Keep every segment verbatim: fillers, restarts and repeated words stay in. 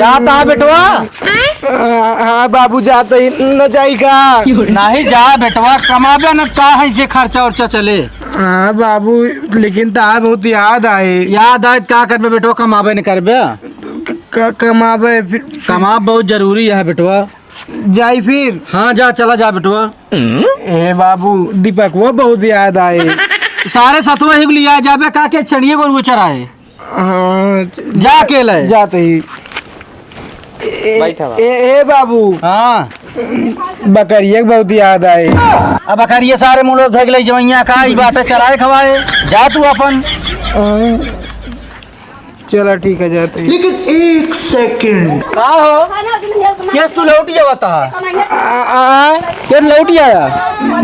का था बेटवा? हाँ, हाँ बाबू, जात ही न जाई का? नहीं जा बेटवा, कमाबे न का है से खर्चा उर्चा चले। हाँ बाबू, लेकिन ता बहुत याद आए। याद आए त का करबे बेटवा, कमाबे न करबे? क-, क-, कमाबे फिर। कमाब बहुत जरूरी है बेटवा। जाई फिर? हाँ जा, चला जा बेटवा। ए बाबू, दीपकवा बहुत याद आए। सारे सतवा ही लिया जाबे का के छेड़िए गोरू चराए। हाँ, जा अकेले। जात ही। ए, बैठा बा। ए, ए बाबू। हाँ। बकरिया के बहुत याद आए। अब बकरिया सारे मुड़ो धग ले जवैया का, ई बाटे चराए खवाए। जा तू अपन। हाँ। चला ठीक है, जात ही। लेकिन एक सेकंड। का हो? केस तू लौट जावत है? आ, आ, आ। केस लौट आया?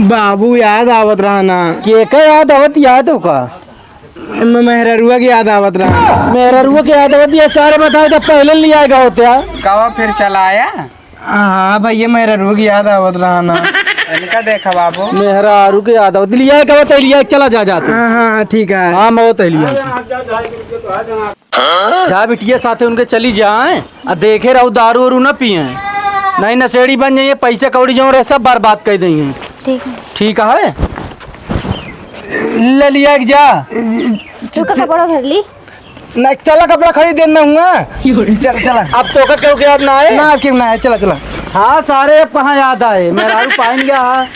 बाबू याद आवत रहा ना। के का याद आवत, याद हो का? म-, मेहररुआ के याद आवत रहा। मेहररुआ के याद आवत, ये सारे बताओ तो पहले लिया गया होते हैं। कवा फिर चला आया? हाँ भैया, मेहररुआ के याद आवत रहा ना। इनका देखा बाबू। मेहरारू के याद आवत, लिया गया होते, लिया चला जा, जा तू। हाँ, हाँ, ठीक है। हाँ, मैं होते लिया। जा बिटिया साथे उनके चली जाए, आ देखे रहू दारू उरू न पिए, नहीं नशेड़ी बन जाइए, पैसे कौड़ी जो रहे सब बर्बाद कर देंगे। ठीक है। ठीक है, ले लिया एक जा। तू का कपड़ा भर ली? ना, चला कपड़ा खरीद देना हुआ। चल, चला। अब तो का क्यों याद ना आए? ना, अब क्यों ना आए? चला, चला। हाँ, सारे अब कहाँ याद आए? मेहरारू पाइन गया है।